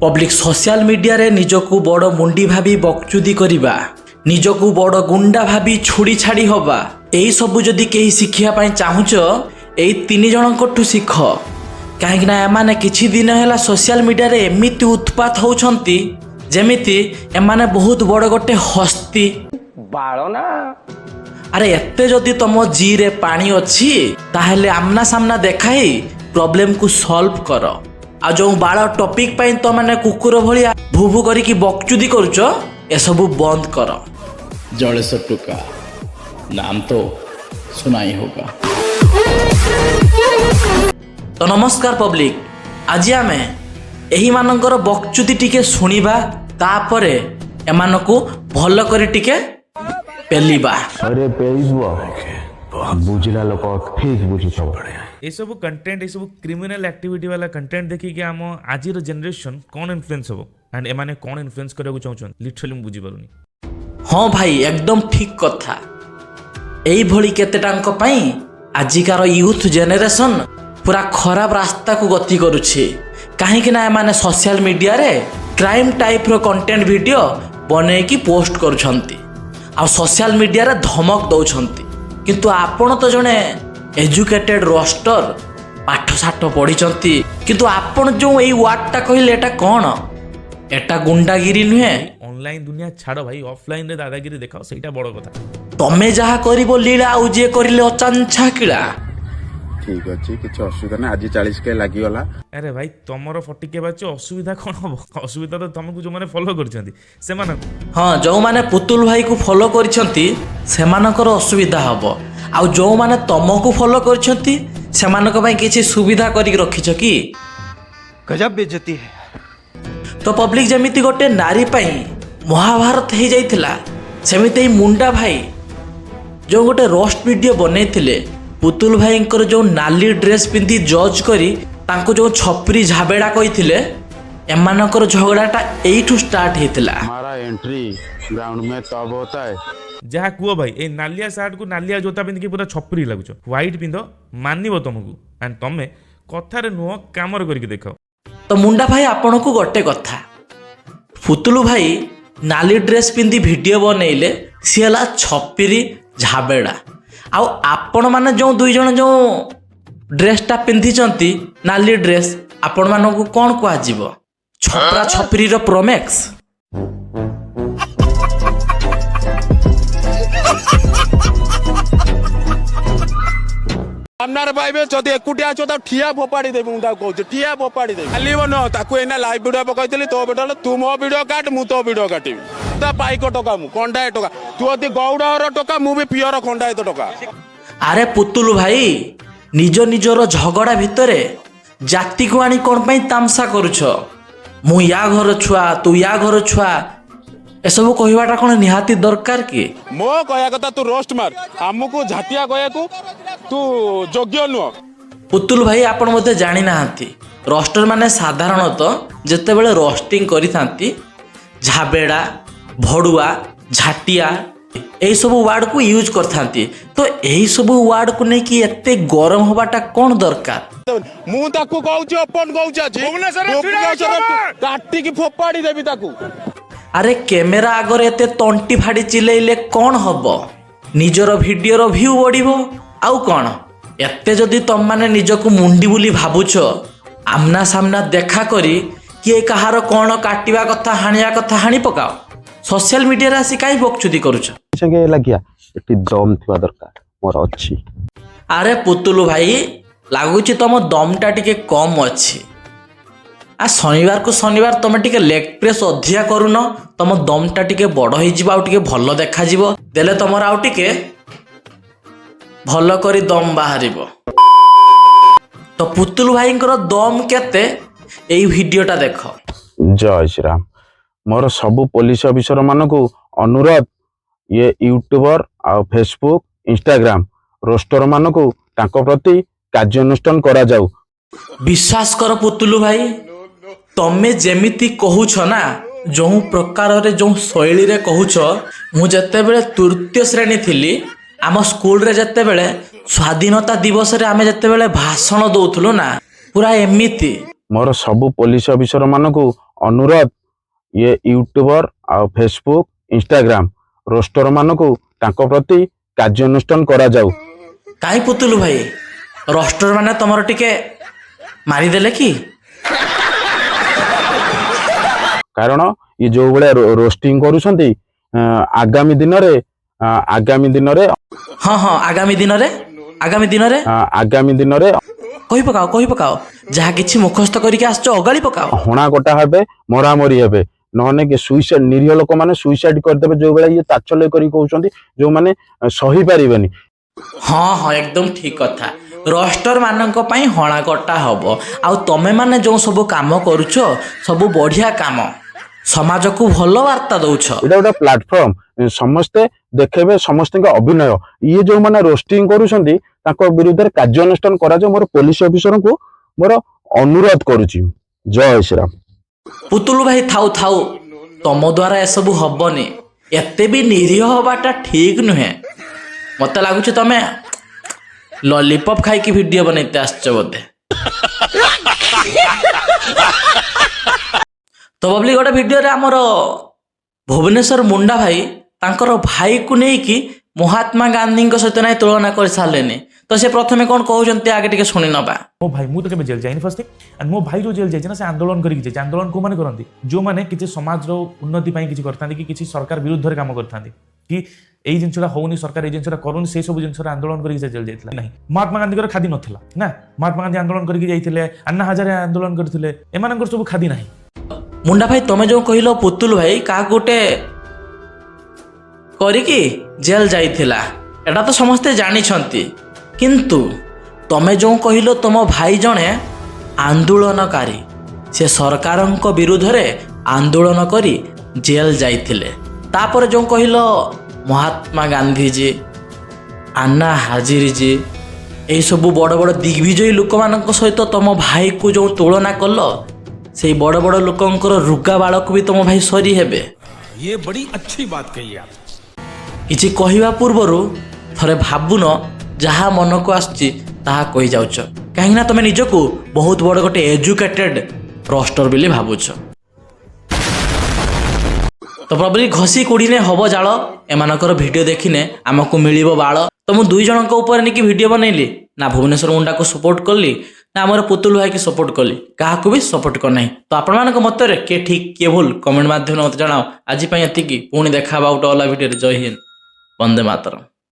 Public social ମିଡ଼ିଆରେ ନିଜକୁ ବଡ଼ ମୁଣ୍ଡି ଭାବି ବକଚୁଦି କରିବା, ନିଜକୁ ବଡ଼ ଗୁଣ୍ଡା ଭାବି ଛୁଡ଼ି ଛାଡ଼ି ହବା, ଏଇସବୁ ଯଦି କେହି ଶିଖିବା ପାଇଁ ଚାହୁଁଛ, ଏଇ ତିନି ଜଣଙ୍କଠୁ ଶିଖ। କାହିଁକିନା ଏମାନେ କିଛି ଦିନ ହେଲା ସୋସିଆଲ ମିଡ଼ିଆରେ ଏମିତି ଉତ୍ପାତ ହେଉଛନ୍ତି, ଯେମିତି ଏମାନେ ବହୁତ ବଡ଼ ଗୋଟେ ହସ୍ତି। ବାଳ ନା। ଆରେ, ଏତେ ଯଦି ତମ ଜିରେ ପାଣି ଅଛି, ତାହେଲେ ଆମ୍ନା ସାମ୍ନା ଦେଖାଇ ପ୍ରୋବ୍ଲେମକୁ ସଲ୍ଭ କର। ଆଉ ଯେଉଁ ବାଳ ଟପିକ୍ ପାଇଁ ତମାନେ କୁକୁର ଭଳିଆ ଭୁ ଭୁ କରିକି ବକଚୁଦି କରୁଛ, ଏସବୁ ବନ୍ଦ କର। जलेश्वर टुका नाम तो सुना ही होगा। ତ ନମସ୍କାର ପବ୍ଲିକ, ଆଜି ଆମେ ଏହିମାନଙ୍କର ବକଚୁଦି ଟିକେ ଶୁଣିବା, ତାପରେ ଏମାନଙ୍କୁ ଭଲ କରି ଟିକେ ପେଲିବା। ଆରେ, ପେଇବ, ବୁଝିଲା ଲୋକ ଠିକ ବୁଝୁଥିବ। ଏସବୁ କଣ୍ଟେଣ୍ଟ, ଏସବୁ କ୍ରିମିନାଲ ଆକ୍ଟିଭିଟି ବାଲା କଣ୍ଟେଣ୍ଟ ଦେଖିକି ଆମ ଆଜିର ଜେନେରେସନ୍ କ'ଣ ଇନଫ୍ଲୁଏନ୍ସ ହେବ ଆଣ୍ଡ ଏମାନେ କ'ଣ ଇନଫ୍ଲୁଏନ୍ସ କରିବାକୁ ଚାହୁଁଛନ୍ତି, ଲିଟରାଲି ମୁଁ ବୁଝିପାରୁନି। ହଁ ଭାଇ, ଏକଦମ ଠିକ କଥା। ଏଇଭଳି କେତେଟାଙ୍କ ପାଇଁ ଆଜିକାର ୟୁଥ୍ ଜେନେରେସନ୍ ପୁରା ଖରାପ ରାସ୍ତାକୁ ଗତି କରୁଛି। କାହିଁକି ନା ଏମାନେ ସୋସିଆଲ ମିଡ଼ିଆରେ କ୍ରାଇମ୍ ଟାଇପ୍ର କଣ୍ଟେଣ୍ଟ ଭିଡ଼ିଓ ବନେଇକି ପୋଷ୍ଟ କରୁଛନ୍ତି ଆଉ ସୋସିଆଲ ମିଡ଼ିଆରେ ଧମକ ଦେଉଛନ୍ତି। କିନ୍ତୁ ଆପଣ ତ ଜଣେ ଏଜୁକେଟେଡ୍ ରୋଷ୍ଟର, ପାଠ ସାଠ ପଢ଼ିଛନ୍ତି, କିନ୍ତୁ ଆପଣ ଯେଉଁ ଏଇ ୱାର୍ଡଟା କହିଲେ, ଏଟା କ'ଣ? ଏଟା ଗୁଣ୍ଡାଗିରି ନୁହେଁ? ଅନଲାଇନ୍ ଦୁନିଆ ଛାଡ଼ ଭାଇ, ଅଫଲାଇନ୍ରେ ଦାଦାଗିରି ଦେଖାଅ, ସେଇଟା ବଡ଼ କଥା। ତମେ ଯାହା କରିବ ଲୀଳା, ଆଉ ଯିଏ କରିଲେ ଅଚାଞ୍ଛା କିଳା। ଠିକ ଅଛି, କିଛି ଅସୁବିଧା ନାହିଁ। ଆଜି 40K ଲାଗିଗଲା। ଆରେ ଭାଇ, ତମର 40K ବାଜୁଛି, ଅସୁବିଧା କ'ଣ ହବ? ଅସୁବିଧା ତ ତମକୁ ଯେଉଁମାନେ ଫଲୋ କରିଛନ୍ତି ସେମାନେ। ହଁ, ଯେଉଁମାନେ ପୁତୁଲ ଭାଇକୁ ଫଲୋ କରିଛନ୍ତି, ସେମାନଙ୍କର ଅସୁବିଧା ହବ। ଆଉ ଯେଉଁମାନେ ତମକୁ ଫଲୋ କରିଛନ୍ତି, ସେମାନଙ୍କ ପାଇଁ କିଛି ସୁବିଧା କରିକି ରଖିଛ କି? गजब बेइज्जती है। ତ ପବ୍ଲିକ, ଯେମିତି ଗୋଟେ ନାରୀ ପାଇଁ ମହାଭାରତ ହେଇଯାଇଥିଲା, ସେମିତି ଏଇ ମୁଣ୍ଡା ଭାଇ ଯେଉଁ ଗୋଟେ ରୋଷ୍ଟ ଭିଡ଼ିଓ ବନେଇଥିଲେ, ପୁତୁଲ ଭାଇଙ୍କର ଯେଉଁ ନାଲି ଡ୍ରେସ୍ ପିନ୍ଧି ଜଜ୍ କରି ତାଙ୍କୁ ଯେଉଁ ଛପରି ଝାବେଡ଼ା କହିଥିଲେ, ଏମାନଙ୍କର ଝଗଡ଼ାଟା ଏଇଠୁ ଷ୍ଟାର୍ଟ ହେଇଥିଲା। हमारा एंट्री ग्राउंड में तब होता है ଯାହା କୁହ ଭାଇ, ଏଇ ନାଲିଆ ସାର୍ଟକୁ ନାଲିଆ ଜୋତା ପିନ୍ଧିକି ପୁରା ଛପରି ଲାଗୁଛ। ହ୍ୱାଇଟ୍ ପିନ୍ଧ, ମାନିବ ତମକୁ। ଆଣ୍ଡ ତମେ କଥାରେ ନୁହଁ, କାମରେ କରିକି ଦେଖାଅ। ତ ମୁଣ୍ଡା ଭାଇ, ଆପଣଙ୍କୁ ଗୋଟେ କଥା, ପୁତୁଲୁ ଭାଇ ନାଲି ଡ୍ରେସ୍ ପିନ୍ଧି ଭିଡ଼ିଓ ବନେଇଲେ, ସିଏ ହେଲା ଛପିରି ଝାବେଡ଼ା। ଆଉ ଆପଣମାନେ ଯେଉଁ ଦୁଇ ଜଣ ଯେଉଁ ଡ୍ରେସ୍ଟା ପିନ୍ଧିଛନ୍ତି, ନାଲି ଡ୍ରେସ୍, ଆପଣମାନଙ୍କୁ କ'ଣ କୁହାଯିବ? ଛପରା ଛପରିର ପ୍ରୋମେକ୍ସ। ସାମ୍ନାରେ ପାଇବେ ଯଦି, ଏକୁଟିଆ ଅଛ, ତାକୁ ଠିଆ ଫୋପାଡ଼ି ଦେବି। ମୁଁ ତାକୁ କହୁଛି, ଠିଆ ଫୋପାଡ଼ି ଦେବି। ଚାଲିବ ନୁହଁ ତାକୁ। ଏଇନା ଲାଇଭ୍ ଭିଡିଓ ପକାଇଥିଲି ତୋ ଭିଡିଓ। ତୁ ମୋ ଭିଡିଓ କାଟ, ମୁଁ ତୋ ଭିଡିଓ କାଟିବି। ତା ପାଇକ ଟୋକା, ମୁଁ ଖଣ୍ଡାଏ ଟୋକା। ତୁ ଯଦି ଗଉଡର ଟୋକା, ମୁଁ ବି ପିଅର ଖଣ୍ଡାୟତ ଟୋକା। ଆରେ ପୁତୁଲୁ ଭାଇ, ନିଜ ନିଜର ଝଗଡ଼ା ଭିତରେ ଜାତିକୁ ଆଣି କ'ଣ ପାଇଁ ତାମସା କରୁଛ? ମୁଁ ୟା ଘର ଛୁଆ, ତୁ ୟା ଘର ଛୁଆ, ଏସବୁ କହିବାଟା କ'ଣ ନିହାତି ଦରକାର କି? ମୋ କହିବା କଥା, ତୁ ରୋଷ୍ଟ ମାର, ଆମକୁ ଝାଟିଆ କହିବାକୁ ତୁ ଯୋଗ୍ୟ ନୁହଁ। ପୁତୁଲ ଭାଇ, ଆପଣ ବୋଧେ ଜାଣିନାହାନ୍ତି, ରୋଷ୍ଟର ମାନେ ସାଧାରଣତଃ ଯେତେବେଳେ ରୋଷ୍ଟିଂ କରିଥାନ୍ତି, ଝାବେଡ଼ା, ଭଡ଼ୁଆ, ଝାଟିଆ ଏଇସବୁ ୱାର୍ଡ଼କୁ ୟୁଜ୍ କରିଥାନ୍ତି। ତ ଏହିସବୁ ୱାର୍ଡ଼କୁ ନେଇକି ଏତେ ଗରମ ହେବାଟା କ'ଣ ଦରକାର? ମୁଁ ତାକୁ କହୁଛି, ଓପନ କହୁଛି, ଆଜି ଭୁବନେଶ୍ୱରରେ କାଟିକି ଫୋପାଡ଼ି ଦେବି ତାକୁ। ଆରେ, କ୍ୟାମେରା ଆଗରେ ଏତେ ତଣ୍ଟି ଫାଡ଼ି ଚିଲେଇଲେ କ'ଣ ହବ? ନିଜର ଭିଡ଼ିଓର ଭ୍ୟୁ ବଢ଼ିବ, ଆଉ କ'ଣ? ଏତେ ଯଦି ତମମାନେ ନିଜକୁ ମୁଣ୍ଡି ବୋଲି ଭାବୁଛ, ଆମ୍ନା ସାମ୍ନା ଦେଖା କରି କିଏ କାହାର କ'ଣ କାଟିବା କଥା, ହାଣିବା କଥା ହାଣି ପକାଅ। ସୋସିଆଲ ମିଡ଼ିଆରେ ଆସି କାହିଁ ବକଚୁଦି କରୁଛ? ସାଙ୍ଗେ ଲାଗିଆ ଏଠି ଦମ୍ ଥିବା ଦରକାର, ମୋର ଅଛି। ଆରେ ପୁତୁଲୁ ଭାଇ, ଲାଗୁଛି ତମ ଦମଟା ଟିକେ କମ୍ ଅଛି। ଆ ଶନିବାରକୁ ଶନିବାର ତମେ ଟିକେ ଲେଗ୍ ପ୍ରେସ୍ ଅଧିକା କରୁନ, ତମ ଦମଟା ଟିକେ ବଡ଼ ହେଇଯିବ, ଆଉ ଟିକେ ଭଲ ଦେଖାଯିବ। ଦେଲେ ତମର ଆଉ ଟିକେ ଭଲ କରି ଦମ ବାହାରିବ। ତ ପୁତୁଲୁ ଭାଇଙ୍କର ଦମ କେତେ, ଏଇ ଭିଡ଼ିଓଟା ଦେଖ। ଜୟ ଶ୍ରୀରାମ। ମୋର ସବୁ ପୋଲିସ ଅଫିସର ମାନଙ୍କୁ ଅନୁରୋଧ, ଇଏ ୟୁଟ୍ୟୁବର ଆଉ ଫେସବୁକ୍, ଇନଷ୍ଟାଗ୍ରାମ ରୋଷ୍ଟର ମାନଙ୍କୁ ତାଙ୍କ ପ୍ରତି କାର୍ଯ୍ୟାନୁଷ୍ଠାନ କରାଯାଉ। ବିଶ୍ୱାସ କର ପୁତୁଲୁ ଭାଇ, ତମେ ଯେମିତି କହୁଛ ନା, ଯେଉଁ ପ୍ରକାରରେ, ଯେଉଁ ଶୈଳୀରେ କହୁଛ, ମୁଁ ଯେତେବେଳେ ତୃତୀୟ ଶ୍ରେଣୀ ଥିଲି, ଆମ ସ୍କୁଲରେ ଯେତେବେଳେ ସ୍ୱାଧୀନତା ଦିବସରେ ଆମେ ଯେତେବେଳେ ଭାଷଣ ଦଉଥିଲୁ ନା, ପୁରା ଏମିତି। ମୋର ସବୁ ପୋଲିସ ଅଫିସର ମାନଙ୍କୁ ଅନୁରୋଧ, ଇଏ ୟୁଟ୍ୟୁବର ଆଉ ଫେସବୁକ୍, ଇନଷ୍ଟାଗ୍ରାମ ରୋଷ୍ଟର ମାନଙ୍କୁ ତାଙ୍କ ପ୍ରତି କାର୍ଯ୍ୟାନୁଷ୍ଠାନ କରାଯାଉ। କାହିଁ ପୁତୁଲୁ ଭାଇ, ରୋଷ୍ଟର ମାନେ ତମର ଟିକେ ମାରିଦେଲେ କି? କାରଣ ଇଏ ଯୋଉ ଭଳିଆ ରୋଷ୍ଟିଂ କରୁଛନ୍ତି, ଆଗାମୀ ଦିନରେ ଆଗାମୀ ଦିନରେ ହଁ ହଁ ଆଗାମୀ ଦିନରେ, ଆଗାମୀ ଦିନରେ। ଆଗାମୀ ଦିନରେ କହି ପକାଅ, କହି ପକାଅ, ଯାହା କିଛି ମୁଖସ୍ଥ କରିକି ଆସିଛ ଅଗାଳି ପକାଅ। ହଣା କଟା ହେବେ, ମରାମରି ହେବେ, ନହେଲେ କି ସୁଇସାଇଡ, ନିରୀହ ଲୋକମାନେ ସୁଇସାଇଡ କରିଦେବେ। ଯୋଉ ଭଳିଆ ଇଏ ତାଚ୍ଛଲ୍ୟ କରି କହୁଛନ୍ତି, ଯୋଉମାନେ ସହି ପାରିବେନି। ହଁ ହଁ ଏକଦମ ଠିକ କଥା। ରୋଷ୍ଟର ମାନଙ୍କ ପାଇଁ ହଣା କଟା ହବ। ଆଉ ତମେ ମାନେ ଯେଉଁ ସବୁ କାମ କରୁଛ, ସବୁ ବଢିଆ କାମ, ସମାଜକୁ ଭଲ ବାର୍ତ୍ତା ଦଉଛ। ଏଇଟା ଗୋଟେ ପ୍ଲାଟଫର୍ମ, ସମସ୍ତେ ଦେଖେଇବେ ସମସ୍ତଙ୍କ ଅଭିନୟ। ଇଏ ଯୋଉମାନେ ରୋଷ୍ଟିଂ କରୁଛନ୍ତି, ତାଙ୍କ ବିରୁଦ୍ଧରେ କାର୍ଯ୍ୟାନୁଷ୍ଠାନ କରାଯାଉ। ମୋର ପୋଲିସ ଅଫିସରଙ୍କୁ ମୋର ଅନୁରୋଧ କରୁଛି। ଜୟ ଶ୍ରୀରାମ। ପୁତୁଲୁ ଭାଇ, ଥାଉ ଥାଉ, ତମ ଦ୍ୱାରା ଏସବୁ ହବନି। ଏତେ ବି ନିରୀହ ହବାଟା ଠିକ ନୁହେଁ। ମତେ ଲାଗୁଛି ତମେ ଲଲିପପ୍ ଖାଇକି ଭିଡ଼ିଓ ବନେଇତେ ଆସିଛ ବୋଧେ। ତ ପବ୍ଲିକ, ଗୋଟେ ଭିଡ଼ିଓରେ ଆମର ଭୁବନେଶ୍ୱର ମୁଣ୍ଡା ଭାଇ ତାଙ୍କର ଭାଇକୁ ନେଇକି ମହାତ୍ମା ଗାନ୍ଧୀଙ୍କ ସହିତ ନାଇଁ ତୁଳନା କରିସାରିଲେନି। ତ ସେ ପ୍ରଥମେ କ'ଣ କହୁଛନ୍ତି, ଆଗେ ଟିକେ ଶୁଣି ନବା। ମୋ ଭାଇ, ମୁଁ ତ କେବେ ଜେଲ୍ ଯାଇନି, ଫାର୍ଷ୍ଟ ଥିଙ୍ଗ। ଆଣ୍ଡ ମୋ ଭାଇ ଯେଉଁ ଜେଲ୍ ଯାଇଛି ନା, ସେ ଆନ୍ଦୋଳନ କରିକି ଯାଇଛି। ଆନ୍ଦୋଳନ କୋଉମାନେ କରନ୍ତି? ଯେଉଁମାନେ କିଛି ସମାଜର ଉନ୍ନତି ପାଇଁ କିଛି କରିଥାନ୍ତି କି କିଛି ସରକାର ବିରୁଦ୍ଧରେ କାମ କରିଥାନ୍ତି କି ଏଇ ଜିନିଷଟା ହଉନି, ସରକାର ଏଇ ଜିନିଷଟା କରୁନି, ସେଇ ସବୁ ଜିନିଷର ଆନ୍ଦୋଳନ କରିକି ସେ ଜେଲ୍ ଯାଇଥିଲା। ନାହିଁ, ମହାତ୍ମା ଗାନ୍ଧୀଙ୍କର ଖାଦି ନଥିଲା ନା। ମହାତ୍ମା ଗାନ୍ଧୀ ଆନ୍ଦୋଳନ କରିକି ଯାଇଥିଲେ, ଆନ୍ନା ହଜାରେ ଆନ୍ଦୋଳନ କରିଥିଲେ, ଏମାନଙ୍କର ସବୁ ଖାଦି ନାହିଁ। ମୁଣ୍ଡା ଭାଇ, ତମେ ଯେଉଁ କହିଲ ପୁତୁଲ ଭାଇ କାହାକୁ ଗୋଟେ କରିକି ଜେଲ୍ ଯାଇଥିଲା, ଏଟା ତ ସମସ୍ତେ ଜାଣିଛନ୍ତି। କିନ୍ତୁ ତମେ ଯେଉଁ କହିଲ ତମ ଭାଇ ଜଣେ ଆନ୍ଦୋଳନକାରୀ, ସେ ସରକାରଙ୍କ ବିରୁଦ୍ଧରେ ଆନ୍ଦୋଳନ କରି ଜେଲ୍ ଯାଇଥିଲେ, ତାପରେ ଯେଉଁ କହିଲ ମହାତ୍ମା ଗାନ୍ଧୀଜୀ, ଆନ୍ନା ହାଜିରିଜୀ, ଏଇସବୁ ବଡ଼ ବଡ଼ ଦିଗ୍ବିଜୟୀ ଲୋକମାନଙ୍କ ସହିତ ତମ ଭାଇକୁ ଯେଉଁ ତୁଳନା କଲ, ସେଇ ବଡ଼ ବଡ଼ ଲୋକଙ୍କର ରୁଗା ବାଳକୁ ବି ତମ ଭାଇ ସରି ହେବେ? ये बड़ी अच्छी बात कही आप। କିଛି କହିବା ପୂର୍ବରୁ ଥରେ ଭାବୁନ, ଯାହା ମନକୁ ଆସୁଛି ତାହା କହିଯାଉଛ। କାହିଁକିନା ତମେ ନିଜକୁ ବହୁତ ବଡ଼ ଗୋଟେ ଏଜୁକେଟେଡ୍ ରୋଷ୍ଟର ବୋଲି ଭାବୁଛ। ତ ପ୍ରବଲି, ଘଷି କୁଡ଼ିନେ ହବ ଜାଳ, ଏମାନଙ୍କର ଭିଡ଼ିଓ ଦେଖିନେ ଆମକୁ ମିଳିବ ବାଳ। ତ ମୁଁ ଦୁଇ ଜଣଙ୍କ ଉପରେ ନେଇକି ଭିଡ଼ିଓ ବନେଇଲି ନା, ଭୁବନେଶ୍ୱର ମୁଣ୍ଡାକୁ ସପୋର୍ଟ କଲି ନା ଆମର ପୁତୁଲ ଭାଇକି ସପୋର୍ଟ କଲି, କାହାକୁ ବି ସପୋର୍ଟ କରିନାହିଁ। ତ ଆପଣମାନଙ୍କ ମତରେ କିଏ ଠିକ୍, କିଏ ଭୁଲ, କମେଣ୍ଟ ମାଧ୍ୟମରେ ମୋତେ ଜଣାଅ। ଆଜି ପାଇଁ ଏତିକି। ପୁଣି ଦେଖା ହେବା ଗୋଟେ ଅଲଗା ଭିଡ଼ିଓରେ। ଜୟ ହିନ୍ଦ, ବନ୍ଦେ ମାତରମ୍।